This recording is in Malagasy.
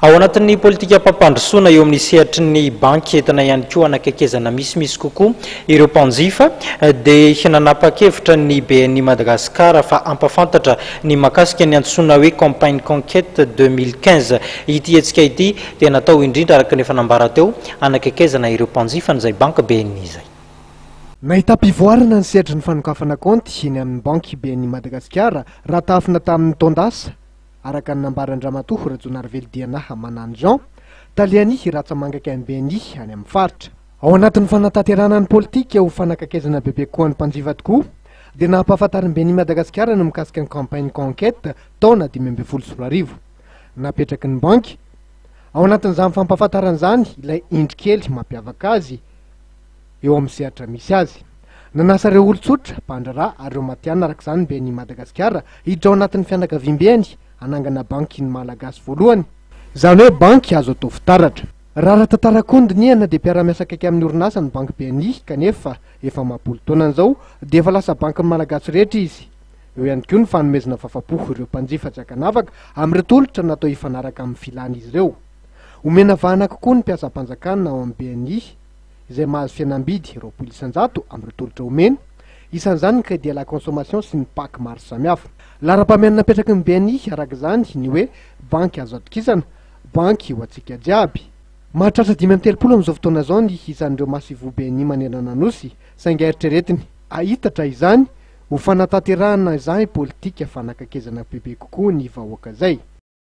Ao anatin'ny politikam-pampandrosoana eo amin'ny sehatry ny banky entina ihany koa hanakaikezana misimisy kokoa ireo mpanjifa dia nanapa-kevitra ny BNI Madagascar fa hampafantatra ny mahakasika ny antsoina hoe campagne conquête 2015. Ity hetsika ity dia natao indrindra araka ny efa nambara teo hanakaikezana ireo mpanjifan'izay banky BNI izay. Nahitam-pivoarana ny sehatry ny fanokafana kaonty eny amin'ny banky BNI Madagasikara raha tahafina tamin'ny taon-dasa. Araka ny nambaran-dRamatoa Rajaonarivelo Diana Manano Jean, talehan'ny Ratsamangaka MBNI any amin'ny faritra. Ao anatin'ny fanatanterahana ny politika ho fanakaikezana bebe kokoa ny mpanjifa tokoa dia nampahafantarin'ny BNI Madagasikara ny mikasika ny campagne conquête taona 2015 napetraky ny banky. Ao anatin'izany fampahafantarana izany ilay indro kely mampiavaka azy eo amin'ny sehatra misy azy. Nanasa ireo olon-tsotra, mpandraharaha ary ireo matihanina araka izany ny BNI Madagasikara hiditra ao anatin'ny fianakaviambeny hanangana banky ny Malagasy voalohany. Izany hoe banky azo atao fitaratra. Raha ara-tantara koa no dinihana dia mpiara-miasa akaiky amin'ny orinasa ny banky BNI kanefa efa amam-polo taonany izao dia efa lasa bankin'ny Malagasy rehetra izy. Eo ihany koa ny fanomezana fafa-po ireo mpanjifa tsy ankanavaka amin'ireo tolotra natao hifanaraka amin'ny filan'izy ireo. Omena vahana kokoa ny mpiasam-panjakana ao amin'ny BNI izay mahazo fihenam-bidy 20% amin'ireo tolotra omena, isan'izany ny crédit à la consommation sy ny pack maro samihafa. Laharam-pahamehana napetraky ny BNI araka izany ny hoe banky azo atokisana, banky ho antsika jiaby. Mahatratra 35 amin'izao fotoana izao ny isan'ireo masoivoho BNI manerana ny Nosy, saingy eritreretiny hahitatra izany ho fanatanterahana izany politika fanakaikezana bebe kokoa ny vahoaka izay.